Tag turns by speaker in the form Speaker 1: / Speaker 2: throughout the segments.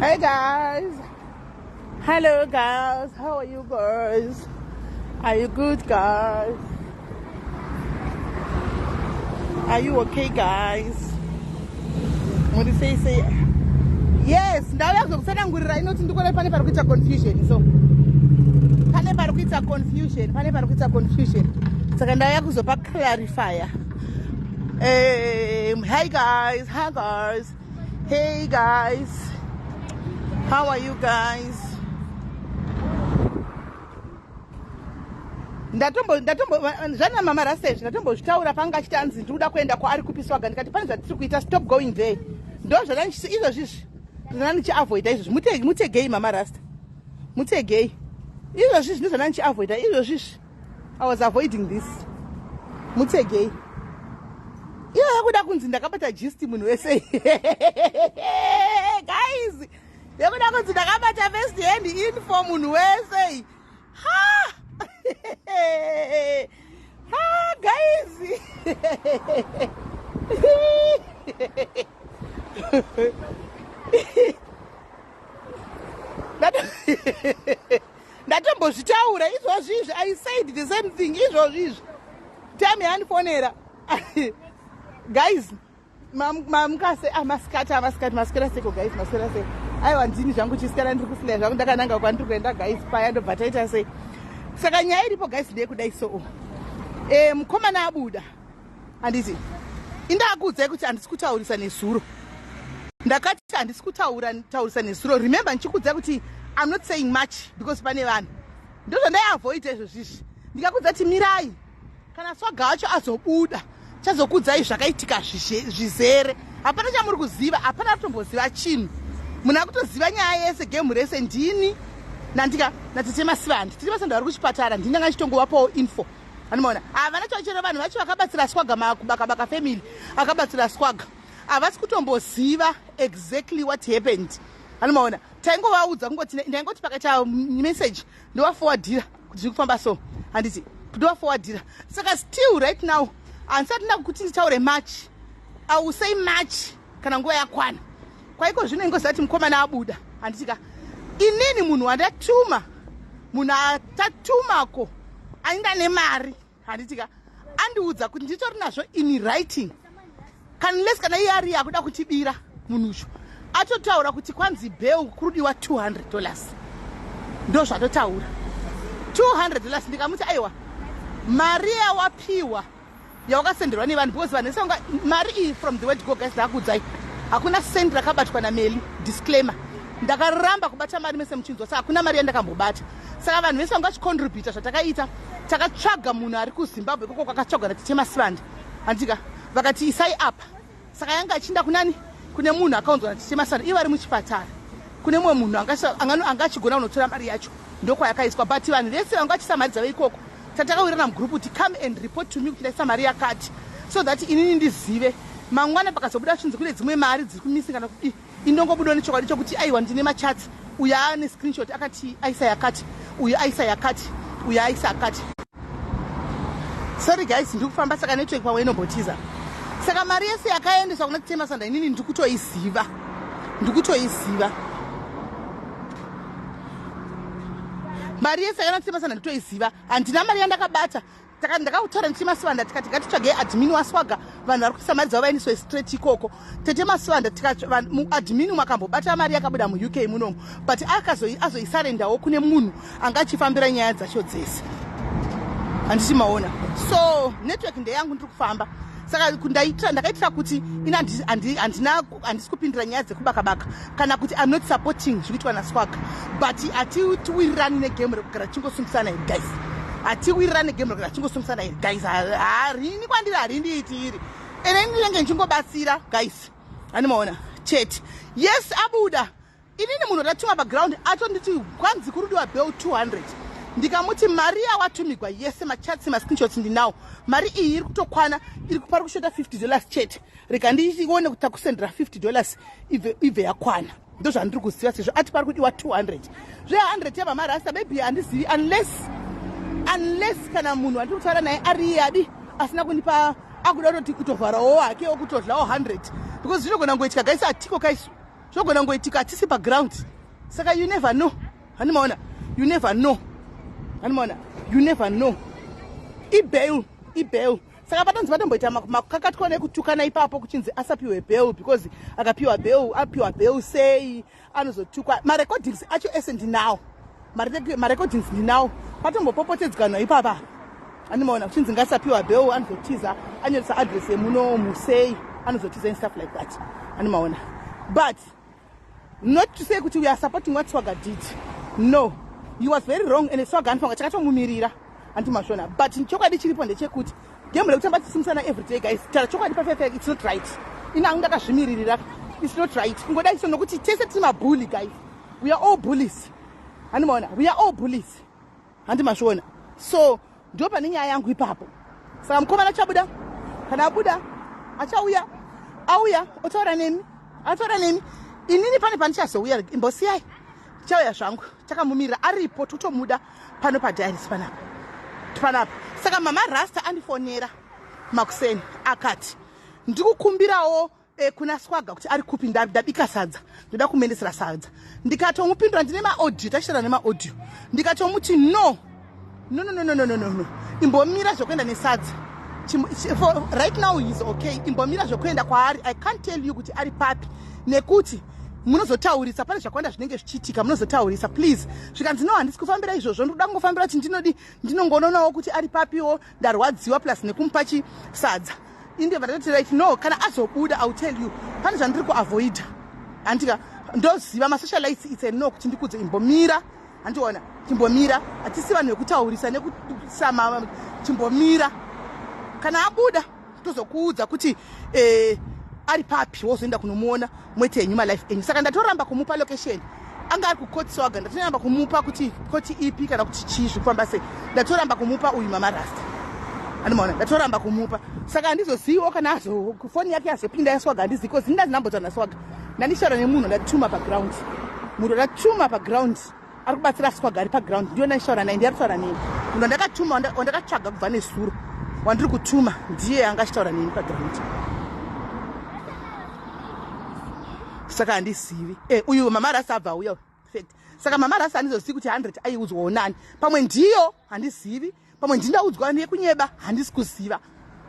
Speaker 1: Hey guys. Hello guys. How are you guys? Are you good guys? Are you okay guys? Muri sei sei? Yes, ndauya kuzokutsanangurira inoti ndikuona pane pari kuita confusion so. Pane pari kuita confusion, pane pari kuita confusion. Saka ndauya kuzopa clarifier. Hey guys, hi guys. Hey guys. How are you guys? Ndatombo ndatombo zvana mama Rasta izvi ndatombozvitaura panga achiti anzi ndiri kuda kuenda kwaari kupiswaga ndikati pane zvatiri kuita stop going there. Ndo zvandani izvozvi izvi ndanga ndichiavoida izvozvi mute mutegei mama Rasta. Mutegei. Izvozvi izvi ndizvo ndichiavoida izvozvi izvi. I was avoiding this. Mutegei. Iyo yakuda kunzi ndakabata gist munhu wese. Guys, yakuda kunzi ndakabata first hand info munhu wese. Ha! Ha, guys. Ndatombozvitaura izvozvi izvi. I said the same thing izvozvi izvi. Time yandifonera. Guys, mamukase amasikati amasikati masikira seko guys masikira seko. Aiwa ndini zvangu chisikana ndiri kusilaya zvangu ndakananga kwandiri kuenda guys paya ndobva taita sei. Saka nyaya iripo guys ndeyekudai so. Mukomana abuda. Handiti indakuudzai kuti handisi kutaurisa nezuro. Ndakati handisi kutaura taurisa nezuro. Remember ndichikuudzai kuti I'm not saying much because pane vanhu. Ndozvandaiavoida izvozvizvi. Ndikakuudza kuti mirai kana swaga wacho azobuda chazokuudzai zvakaitika zvizere. Hapana chamuri kuziva, hapana kutomboziva chinhu. Munhu akutoziva nyaya yese game rese ndini nandika natete Masivandi. Tete Masivandi vari kuchipatara ndini ndanga ndichitongovapawo info. Anomaona havana chachero vanhu vacho vakabatsira swaga makubaka baka family akabatsira swaga havasi kutomboziva exactly what happened. Anomaona taingovaudza kungoti ndaingoti pakaita message ndovaforwardira kuti zviri kufamba so handiti ndovaforwardira. Saka still right now handisati ndakuti nditaure much. I will say much kana nguva yakwana. Kwaiko zvino ingoziva kuti mukomana abuda handiti ka inini munhu wandatuma munhu atatumako ainda nemari handiti ka andiudza kuti nditori nazvo in writing kanless kana iye ari akuda kutibira munhu ucho atotaura kuti kwanzi bail kurudiwa $200 ndo zvatotaura $200 ndikamuti aiwa mari yawapiwa yawakasenderwa nevanhu because vanhu vese vanga mari iyi from the word go guys ndakuudzai hakuna sendi rakabatwa nameli disclaimer ndakaramba kubata mari mese muchinzwa saka hakuna mari yandakambobata saka vanhu vese vanga vachicontributa zvatakaita takatsvaga munhu ari kuZimbabwe ikoko kwakatsvagwa natete Masivanda handika vakati isai apa saka yanga achinda kunani kune munhu akaunzwa natete Masivanda ivo vari muchipatara kune mumwe munhu anga achigona kunotora mari yacho ndokwayakaiswa but vanhu vese vanga vachisa mari dzavo ikoko tatakawirirana mugroup kuti come and report to me kuti ndaisa mari yakati so that inini ndizive mangwana pakazobuda chinzi kune dzimwe mari dziri kumisi kana kudii indongobudawo nechokwadi chokuti aiwa ndine machats uyo ane screenshot akati aisa yakati uyo aisa yakati uyo aisa akati. Sorry guys ndiri kufamba saka network pamwe inombotiza. Saka mari yese yakaendeswa kuna Tete Masanda inini ndiri kutoiziva. Ndiri kutoiziva. Mari yese yakaenda Tete Masanda nditoiziva. Handina mari yandakabata. Ndakakutaura ndichiti Masivanda tikati ngatitsvagei admin waswaga vanhu vari kuisa mari dzavo vaendeswe straight ikoko. Tete Masivanda admin umwe akambobata mari yakabuda muUK munomu but azoisarendawo kune munhu anga achifambira nyaya dzacho dzese. Handiti maona. So network ndeyangu ndiri kufamba. Saka ndakaitira kuti ini handisi kupindira nyaya dzekubaka-baka kana kuti I'm not supporting zviri kuitwa naswaga but hatiwirirani negame rekugara tichingosungisana here guys. Hatiwirirani negame rekugara tichingosungisana here guys. Harini kwandiri harindiiti iri. Ene ndinenge ndichingobatsira guys. Animaona chete. Yes abuda. Inini munhu ndatuma paground atonditi kwanzi kurudiwa bail 200 ndikamuti mari yawatumigwa yese machats mascreenshots ndinawo mari iyi iri kutokwana iri pari kushota $50 chete rega ndione kuti takusendera $50 ibve yakwana ndo zvandiri kuziva sezvo ati pari kudiwa 200 zve 100 yavamarasta maybe handizivi unless kana munhu wandiri kutaura naye ari iye adi asina kundipa akuda kutoti kutovharawo hake okutodlawo 100 because zvinogona kungoitika guys atiko kaisu. Zvogona kungoitika hatisi paground. Saka you never know. Handimaona, you never know. Handimaona, you never know. Ibail, ibail. Saka patonzi vatomboita makakatwa nekutukana ipapo kuchinzi asapiwe bail because akapiwa bail, apiwa bail sei anozotukwa. Marecordings acho ese ndinawo, marecordings ndinawo. Patombopopotedzwanwa ipapa, andimaona, kuchinzi ngasapiwa bail, anozotiza, anyoresa address yemuno musei, anozotiza and stuff like that. Andimaona, but not to say kuti we are supporting what Swaga did. No, he was very wrong and Swaga anofanira chakatomumirira, handimazvona. But chokwadi chiripo ndechekuti game rekutamba tisimusana everyday, guys, tara chokwadi pafefe, it's not right. Ina ndakazvimiririra, it's not right kungodai so, nokuti tese tiri mabully, guys. We are all bullies, handimaona? We are all bullies, handimazviona? So ndo pane nyaya yangu ipapo. Saka mukomana achabuda, kana abuda achauya, auya otaura nemi, ataura nemi. Inini pane pandichazouya, imbosiyai, tichauya zvangu takamumirira, aripo, totomuda pano padiaris panapa panapa. Saka Mama Rasta andifonera makuseni akati ndikukumbirawo kuna Swaga kuti ari kupi, ndabika sadza, ndoda kumuendesera sadza. Ndikatomupindura, ndine maaudio, tachitaura nemaaudio, ndikatomuti no, no, no, no, no, no, no, no, no, imbomira zvokuenda nesadza. For right now is okay, imbomira zvokuenda kwaari. I can't tell you kuti ari papi nekuti munozotaurisa, pane zvakawanda zvinenge zvichiitika, munozotaurisa, please. Zvikanzi no, handisi kufambira izvozvo, ndikuda kungofambira kuti ndinodi ndinongononawo kuti ari papiwo, ndarwadziwa, plus nekumupa chisadza. Indebva ndatoti right, no, kana azobuda I will tell you. Pane zvandiri kuavoida, handika? Ndoziva masocialites, it's a no kuti ndikudze, imbomira, handiona, chimbomira, hatisi vanhu vekutaurisa nekusama, chimbomira. Kana abuda tozokuudza kuti ari papi, wozoenda kunomuona, mwete henyu malife enyu. Saka ndatoramba kumupa location. Anga ari kukoti Swaga, ndatoramba kumupa kuti koti ipi kana kuti chii, zvikufamba sei, ndatoramba kumupa uyu Mama Rasta, andimaona, ndatoramba kumupa. Saka handizoziviwo kana azo foni yake yazopinda yaSwaga, handizivi, cause ndindazi naswaga, ndandishaura nemunhu ndatuma paground, munhu ndatuma paground ari kubatsira Swaga, ari paground, ndiyo ndandishaura naye, ndiye ari kutaura neni. Munhu wandakatuma, wandakatsvaga kubva nezuro, wandiri kutuma, ndiye anga achitaura neni paground. Saka handizivi. Uyu Mama Rasta abva auya fact. Saka Mama Rasta handizozivi kuti 100 aiudzwawo nani, pamwe ndiyo, handizivi, pamwe ndindaudzwa nekunyeba, handisi kuziva,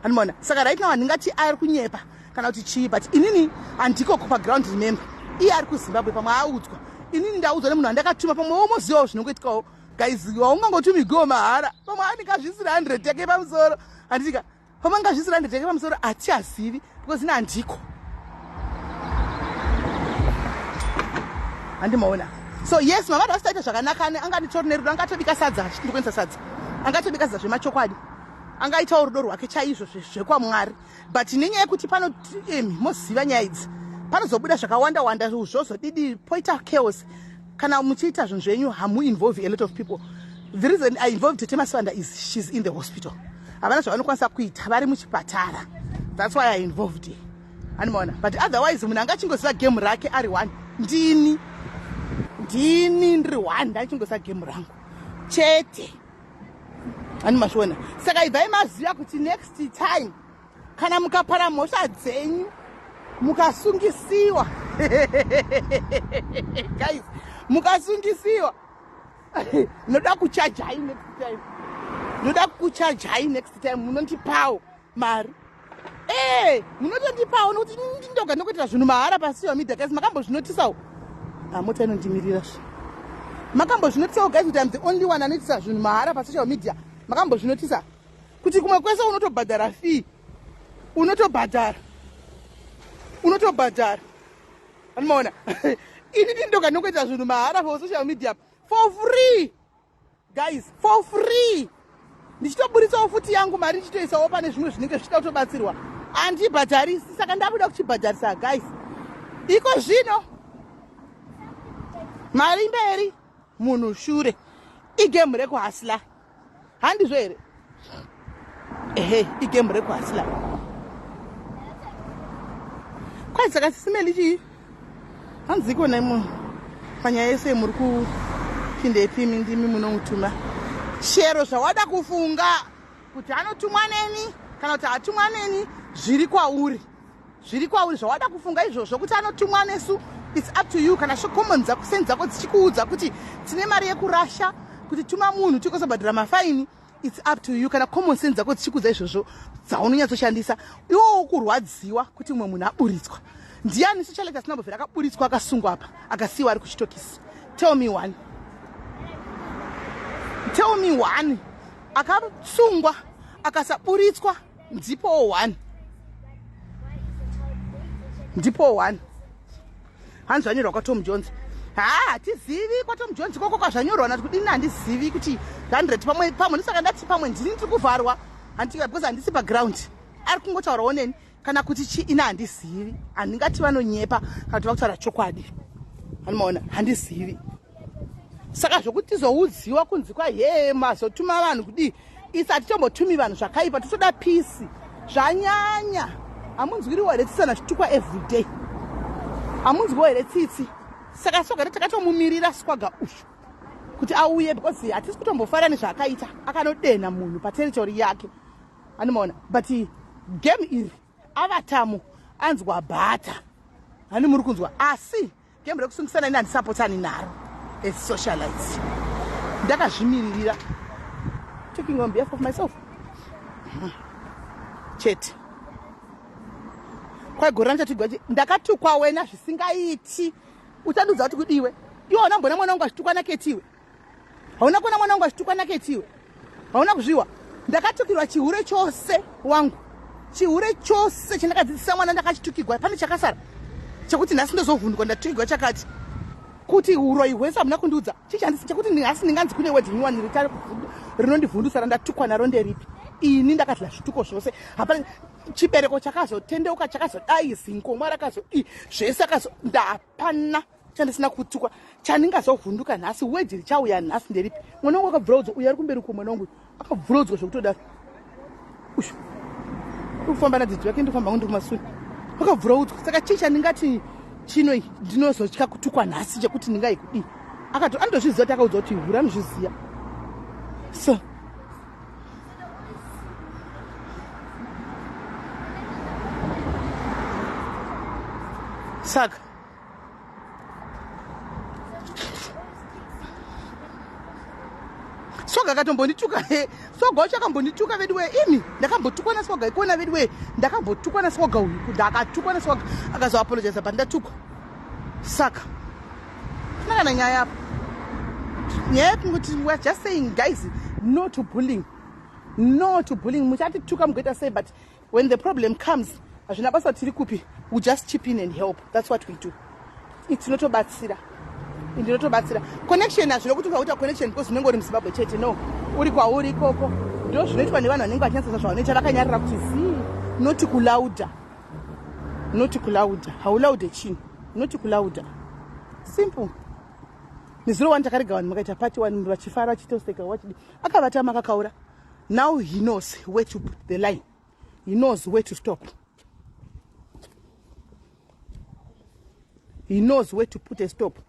Speaker 1: handimaona. Saka right now handingati ari kunyepa kana kuti chii, but inini handikoko paground. Remember, iye ari kuZimbabwe, pamwe audzwa, inini ndaudzwa nemunhu wandakatuma. Pamwe womozivawo zvinongoitikawo, guys, waungangotumigiwo mahara, pamwe anenge azvisira 100 yake pamusoro, handitika? Pamwe angazvisira 100 yake pamusoro, hatichazivi because ina handiko, handimaona. So yes, Mama Rasta aita zvakanaka, anga nditori nerudo, angatobika sadza achiti ndikuendesa sadza, angatobika sadza zvemachokwadi, angaitawo rudo rwake chaizvo zvekwamwari. But nenyaya yekuti pano emi moziva nyaya idzi, panozobuda zvakawanda wanda, zvozodidi, poita chaos. Kana muchiita zvinhu zvenyu hamuinvolve a lot of people. The reason I involved Tete Maswanda is she's in the hospital, havana zvavanokwanisa kuita, vari muchipatara, that's why I involved her, animaona. But otherwise munhu anga achingoziva game rake ari one ndini, ndini ndiri one, ndachingoziva game rangu chete, ani mazviona. Saka ibvai maziva kuti next time kana mukapara mhosva dzenyu mukasungisiwa, guys, mukasungisiwa, ndoda kuchajai next time, ndoda kuchajai next time. Munondipawo mari e, munotondipawo, nokuti ndindoga ndokuitira zvinhu mahara pasocial media. Guys, makambozvinotisawo? Mota inondimirira zve. Makambozvinotisawo, guys, kuti I'm the only one anoitisa zvinhu mahara pasocial media? Makambozvinotisa kuti kumwe kwese unotobhadhara fee, unotobhadhara, unotobhadhara, anomaona? Ini ndindoga ndingoita zvinhu mahara for social media, for free, guys, for free, ndichitoburitsawo futi yangu mari, ndichitoisawo pane zvimwe zvinenge zvichida kutobatsirwa, handibhadharisi. Saka ndabuda kuchibhadharisa, guys, iko zvino mari mberi, munhu shure, igame rekuhustler, handizvo here? Ehe, igame rekuhustler kwai. Saka sisimeli chii, hanziko nemo panyaya yese muri kupindepi? Ndimi munomutuma chero zvawada kufunga kuti anotumwa neni kana kuti hatumwa neni, zviri kwauri, zviri kwauri, zvawada kufunga izvozvo kuti anotumwa nesu. It's up to you. Kana common dzako sense dzako dzichikuudza kuti tine mari yekurasha kuti tuma munhu tikosabhadhara mafaini, it's up to you. Kana common sense dzako dzichikuudza izvozvo dzaunonyatsoshandisa, iwowo kurwadziwa kuti mumwe munhu aburitswa. Ndiani socialite asina mbovhera akaburitswa akasungwa apa akasiyiwa ari kuchitokisi? Tell me one, tell me one akasungwa akasaburitswa. Ndipo one, ndipo one. Hanzi zvanyorwa kwaTom Jones. Ha, hatizivi kwaTom Jones koko kwazvanyorwa nati kudini, handizivi kuti 100 pamwe pamwe. Ndisaka ndati pamwe ndini ndiri kuvharwa handiti, because handisi paground. Ari kungotaurawo neni kana kuti chi ina handizivi. Handingati vanonyepa kana kuti vakutaura chokwadi, anomaona, handizivi. Saka zvokuti tizoudziwa kunzi kwahe mazotuma vanhu kudii, isi hatitombotumi vanhu zvakaipa, totoda peace. Zvanyanya, hamunzwiriwo here tsitsi? Anachitukwa everyday, hamunzwiwo here tsitsi? Saka Swaga takatomumirira Swaga uyu kuti auye because hatisi kutombofara nezvaakaita. Akanodenha munhu paterritory yake, anomaona. But game iri avatamo anzwa bhata hani muri kunzwa. Asi game rekusungisana ini handisapotani naro. As socialites ndakazvimiririra, talking on behalf of myself chete. Kwaigore randichatigwa ndakatukwa wena zvisingaiti. Uchandiudza kuti kudiwe iwe? Hauna mbona mwana wangu achitukwa naketiwe? Hauna kuona mwana wangu achitukwa naketiwe? Hauna kuzviwa? Ndakatukirwa chihure chose wangu, chihure chose chandakadzidzisa mwana ndakachitukirwa. Pane chakasara chekuti nhasi ndozovhunduka ndatukirwa chakati kuti uroyi hwese? Hamuna kundiudza chichandisi chekuti nhasi ndinganzi kune word nyuwani rita rinondivhundusa randatukwa naro nderipi? Ini ndakadla zvituko zvose. Hapana chibereko chakazotendeuka chakazodai, zingomwa rakazodii, zvese akazo ndapana chandisina kutukwa. Chandingazovhunduka nhasi, word richauya nhasi nderipi? Mwana wangu akabvuraudzwa uyo ari kumberi uko. Mwana wangu akabvuraudzwa zvekutodaro uyu kufamba nadzidzi vake, ndikufamba ndi kumasure, akabvuraudzwa. Saka chii chandingati chino ndinozotya kutukwa nhasi chekuti ndingai kudii? Akato anotozviziva kuti akaudzwa kuti hura, anozviziva. So saka Swaga akatombondituka. Swaga wacho akambondituka vedu wee. Imi ndakambotukwa naSwaga ikona vedu wee. Ndakambotukwa naSwaga uyu, ndakatukwa naSwaga, akazoapologiza pandatukwa. Saka tina kana nyaya apa, nyaya yekungoti we are just saying, guys, no to bullying, no to bullying. Muchatituka mugoita sei, but when the problem comes, hazvina basa tiri kupi, we just chip in and help. That's what we do. Tinotobatsira, ndinotobatsira. Connection hazvino kuti ukakuita connection because unenge uri muZimbabwe chete. No, uri kwauri ikoko ndo zvinoitwa nevanhu vanenge vachinyatsasa zvavanoita vakanyarira kuti zii. Noti kulauda, noti kulauda, haulaude chinhu, noti kulauda, simple. Nezuro wani takarega vanhu makaita party, vanhu vachifara vachitoseka vachidi, akavatama akakaura. Now he knows where to put the line, he knows where to stop, he knows where to put a stop.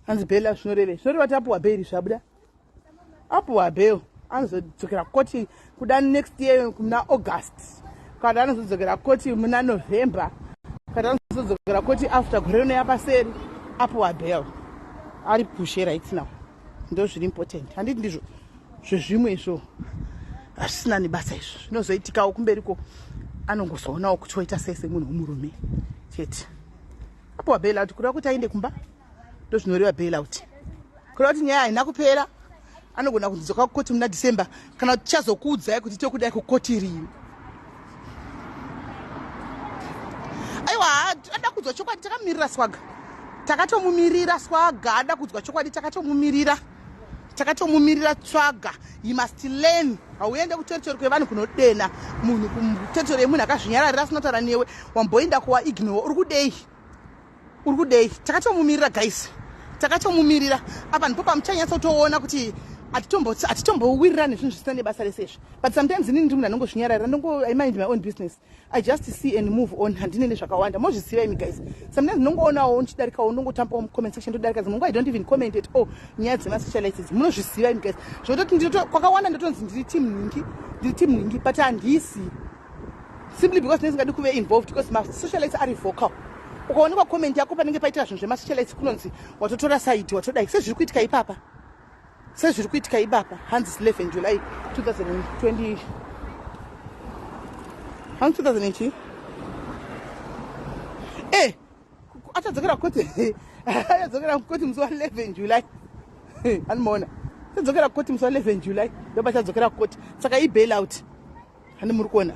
Speaker 1: Hanzi bail zvinoreve, zvinoreva kuti apuwa bail, zvabuda, apuwa bail, anozodzokera koti kuda next year muna August, kana anozodzokera koti muna November, kana anozodzokera koti after gore rino yapaseri. Apuwa bail, ari pushe right now. Ndo zviri important, handiti? Ndizvo zvezvimwe izvo hazvisina nebasa izvo, zvinozoitikawo kumberiko, anongozoonawo kuti oita sei semunhu womurume chete. Apuwa bail out kureva kuti aende kumba, ndo zvinoreva bail out. Kureva kuti nyaya haina kupera, anogona kudzoka kukoti muna December, kana kuti tichazokuudzai kuti tokudai kukoti rini. Aiwa, ada kudzwa chokwadi, takamirira Swaga, takatomumirira Swaga. Ada kudzwa chokwadi, takatomumirira, takatomumirira Swaga. He must learn. Hauende kuterritory kwevanhu kunodena munhu, kuterritory yemunhu akazvinyararira asina kutaura newe. Wamboenda kuwaignore, uri kudei? Uri kudei? Takatomumirira guys, takatomumirira. Apa ndipo pamuchanyatsotoona kuti Hatitombowirirani zvinhu zvisina nebasa rese izvi, but sometimes inini ndiri munhu anongozvinyararira. Ndongo, I mind my own business. I just see and move on. Handine nezvakawanda, mozviziva imi guys. Sometimes ndinongoonawo ndichidarikawo, ndongotambawo mucomment section, ndodarika. Dzimwe nguva I don't even comment at all. Nyaya dzemasocialites munozviziva imi guys, zvototi kwakawanda ndotonzi ndiri team nhingi, ndiri team nhingi, but handisi, simply because ndisingadi kuve involved, because masocialites ari vocal. Ukaonekwa comment yako panenge paitira zvinhu zvemasocialites, kunonzi watotora side, watodai. Sezviri kuitika ipapa, sezviri kuitika ipapa, hanzi 11 July 2020, hanzi 2000 achadzokera koti, achadzokera koti musi wa11 July. Anomaona achadzokera koti musi wa11 July, ndopachadzokera koti. Saka ibail out, handi muri kuona?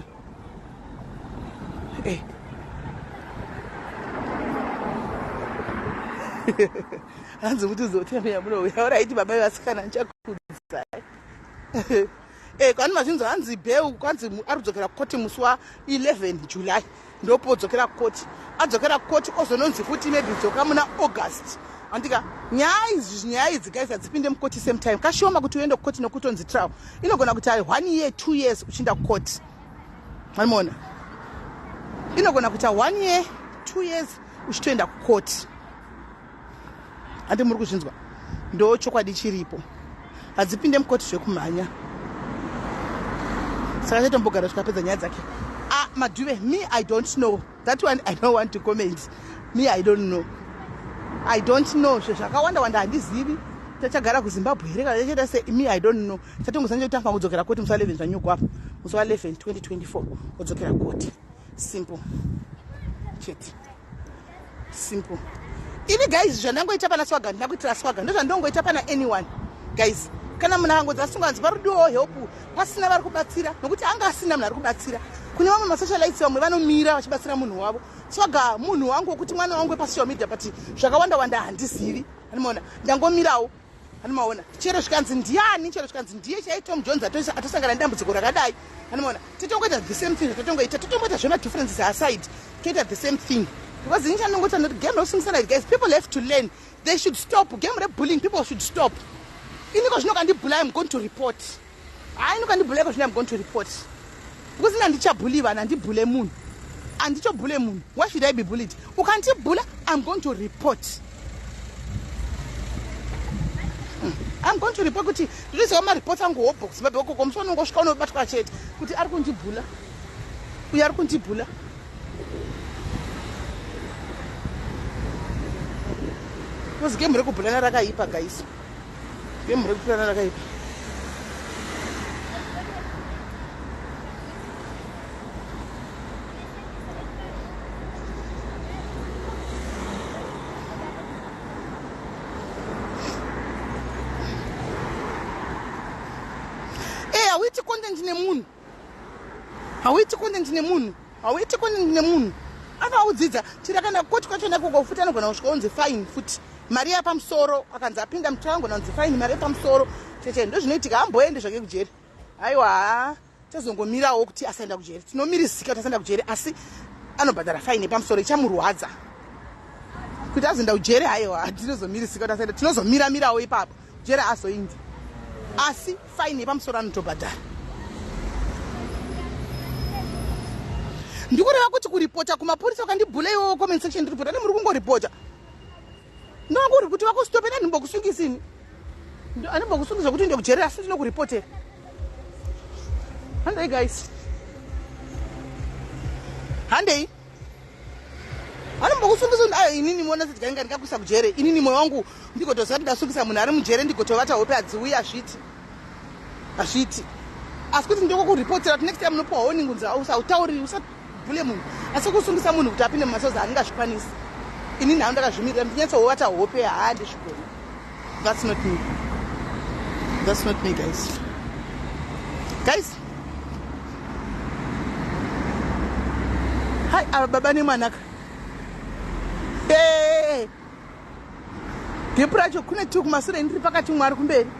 Speaker 1: Hanzi kuti uzotemea munouya. Alright, baba vevasikana, ndichakudzai. Kwani mazvinzi hanzi bail, kwanzi ari kudzokera koti musi wa11 July, ndopodzokera koti. Adzokera koti, ozononzi futi maybe dzoka muna August, andika? Nyaya idzi, nyaya idzi guys, hadzipinde mukoti same time. Kashoma kuti uende kukoti nokutonzi trial inogona kuti one year, 2 years uchiinda kukoti. Anomaona inogona kuita one year, 2 years uchitoenda kukoti, handi muri kuzvinzwa? Ndo chokwadi chiripo, hadzipinde mukoti zvekumhanya. Saka chatombogara zvikapedza nyaya dzake. Ah, Madhuve, me, I don't know that one. I don't want to comment. Me, I don't know, I don't know. Zvakawanda wanda handizivi. Tachagara kuZimbabwe here kana chaita se? Me, I don't know. Chatongozanja kuti afanga kudzokera koti musi wa11, zvanyogwa apo, musi wa11 2024 odzokera koti. Simple chete, simple. Ini guys, zvandangoita pana Swaga, ndina kuitira Swaga, ndozvandongoita pana anyone guys. Kana munhu akangodzi asunganzi parudiwawo help, pasina vari kubatsira, nokuti anga asina munhu ari kubatsira. Kune vamwe masocialites, vamwe vanomira vachibatsira munhu wavo. Swaga munhu wangu wekuti mwana wangu wepasocial media, but zvakawanda wanda handizivi. Anomaona ndangomirawo, anomaona chero zvikanzi ndiani, chero zvikanzi ndiye chai Tom Jones atosangana nedambudziko rakadai, anomaona titongoita the same thing zvatatongoita, totongoita zvemadifferences aside, toita the same thing, because ini chandongoita noti game rekusungisana, guys, people have to learn. They should stop game rebullying. People should stop. Iniko zvino kandibully, I'm going to report. Hai, ino kandibully ko zvino, I'm going to report, because ina ndichabully vanhu, handibully munhu, handichobully munhu. Why should I be bullied? Ukandibully, I'm going to report. I'm going to report kuti ndinoziva maripoti angu hobho kuZimbabwe koko. Musi unongosvika unobatwa chete kuti ari kundibully uyo, ari kundibully. Because game rekubullyana rakaipa guys, game rekubullyana rakaipa. Hauiti content nemunhu, hauiti content nemunhu, hauiti content nemunhu. Akaudzidza chiri akaenda koti kwachona ikoko futi, anogona kusvika unzi fine futi, mari yapamusoro. Akanzi apinda mutrial, angona kunzi fine, mari yepamusoro cheche. Ndo zvinoitika. Amboende zvake kujeri, aiwa, tazongomirawo kuti asaenda kujeri. Tinomirisika kuti asaenda kujeri, asi anobhadhara fine yepamusoro ichamurwadza. Kuti azoenda kujeri, aiwa, tinozomirisika kuti asaenda, tinozomiramirawo ipapo. Jeri azoindi, asi fine yepamusoro anotobhadhara. Ndikureva kuti kuripota kumapurisa, ukandibully iwowo, comment section ndiripota, nemuri kungoripota, ndokuri kuti vakustope. Nandimbokusungisini, andimbokusungisa kuti ndokujeri, asi ndinokuripotera. Handei guys, handei. Anombokusungisa ayo, inini mona sitikainga ndikakuisa kujere, inini moyo wangu ndigotoziva kuti ndasungisa munhu ari mujere, ndigotovata hope hadziuyi. Hazviti, hazviti. Asi kuti ndokokuripotera kuti next time unopiwa warning, kunzi usautauri, usabully munhu. Asi kusungisa munhu kuti apinde mumasozi, handingazvikwanisi inini. Hao ndakazvimirira, ndinyatsovata hope, haandizvigoni. That's not me, that's not me guys. Guys, hai, ava baba nemwanaka. Hey! Gap racho kune two kumasure, ndiri pakati, umwe ari kumberi.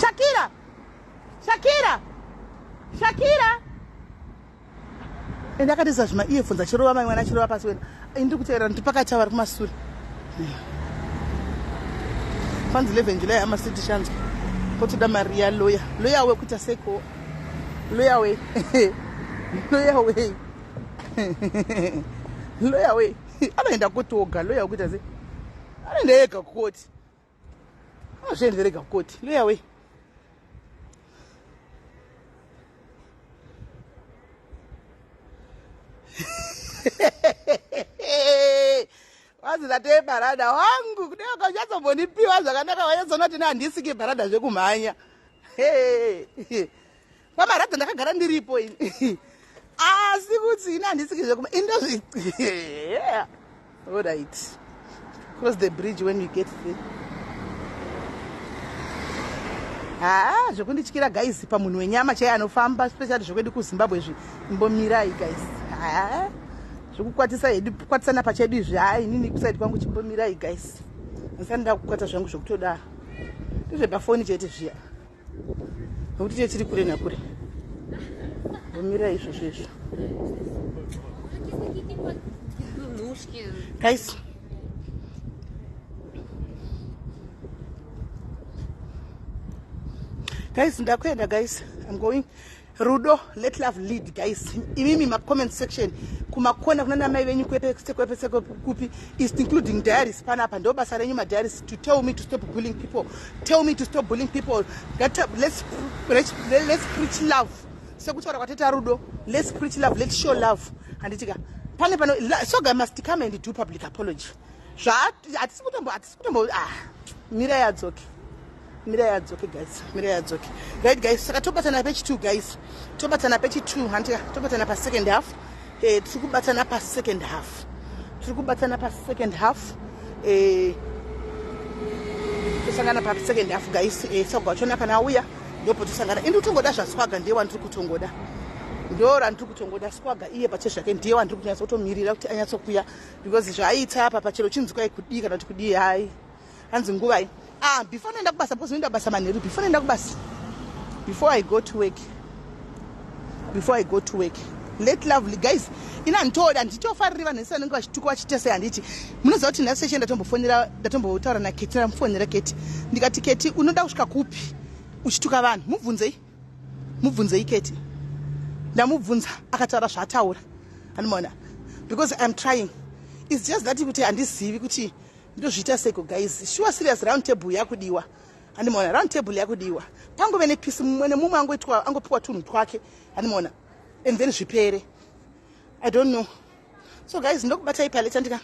Speaker 1: Shakira, Shakira, Shakira! Ende akatiza zvima earphones achirova mai mwana, achirova pasi wena. Ndiri kuteera, ndiri pakati, ava vari kumasure. Fanzi 11 July amasiti shanzwa. Kotoda mari ya lawyer. Lawyer wekuita seko. Lawyer we. Lawyer we. Lawyer we. Anoenda koti oga lawyer wekuita se. Anoenda ega koti. Anozviendera ega koti. Lawyer we. Wanzi ndatee bharada wangu kudai wakanyatsombondipiwa zvakanaka wanyatsoona kuti handisiki bharada zvekumhanya. Kwamaradza ndakagara ndiripo ini. Asi kuti ini handisiki zvekumhanya. Indozvi yeah. All right. Cross the bridge when we get there. Haa zvekundityira guys pamunhu wenyama chaiye anofamba especially zvekwedu kuZimbabwe izvi imbomirai guys. Haa zvekukwatisa hedu kukwatisana pachedu izvi haa inini kuside kwangu chimbomirai guys. Ndisati ndakukwata zvangu zvekutodaro. Ndezvepafoni chete zviya. Nokuti chete tiri kure nakure. Mbomirai izvozvo izvo. Guys. Guys, ndakuenda guys. I'm going. Rudo, let love lead guys. Imimi ma comment section kumakona kuna namai venyu kwepese kwepese kupi is including diaries panapa ndo basa renyu ma diaries to tell me to stop bullying people. Tell me to stop bullying people. That, let's, let's, let's preach love. Sekutaura kwateta rudo, let's preach love, let's show love. Handiti ka pane pano Soga must come and do public apology. Zva hatisi kutombo hatisi kutombo ah mira yadzoke. Mira yadzoke guys, mira yadzoke. Right guys, saka tobatana pechi 2 guys. Tobatana pechi 2 handiti ka tobatana pa second half. Eh tiri kubatana pa second half. Tiri kubatana pa second half. Eh tosangana pa second half guys. Eh Soga wachona kana auya ndipo tosangana. Indi kutongoda zvaswaga ndiye wandiri kutongoda. Ndo randiri kutongoda swaga iye pache zvake ndiye wandiri kunyatsotomirira kuti anyatsokuya because zvaaita apa pachero chinzwai kudii kana kuti kudii hai. Hanzi nguvai? Ah, before noenda kubasa because noenda kubasa manheru before noenda kubasa. Before I go to work. Before I go to work. Let lovely guys. Ina nditoda nditofariri vanhu vese vanenge vachituka vachiita sei handiti. Munoziva kuti nhasi seche ndatombofonera ndatombotaura na Keti ndamufonera Keti. Ndikati Keti unoda kusvika kupi uchituka vanhu? Mubvunzei. Mubvunzei Keti. Ndamubvunza akataura zvaataura. Anomaona because I'm trying. It's just that kuti handizivi kuti ndozviita seiko guys sure serious round table yakudiwa andimaona round table yakudiwa pangove nepisi mumwe nemumwe angoitwa angopiwa tunhu twake andimaona and then zvipere i don't know so guys ndokubatai paleta ndika.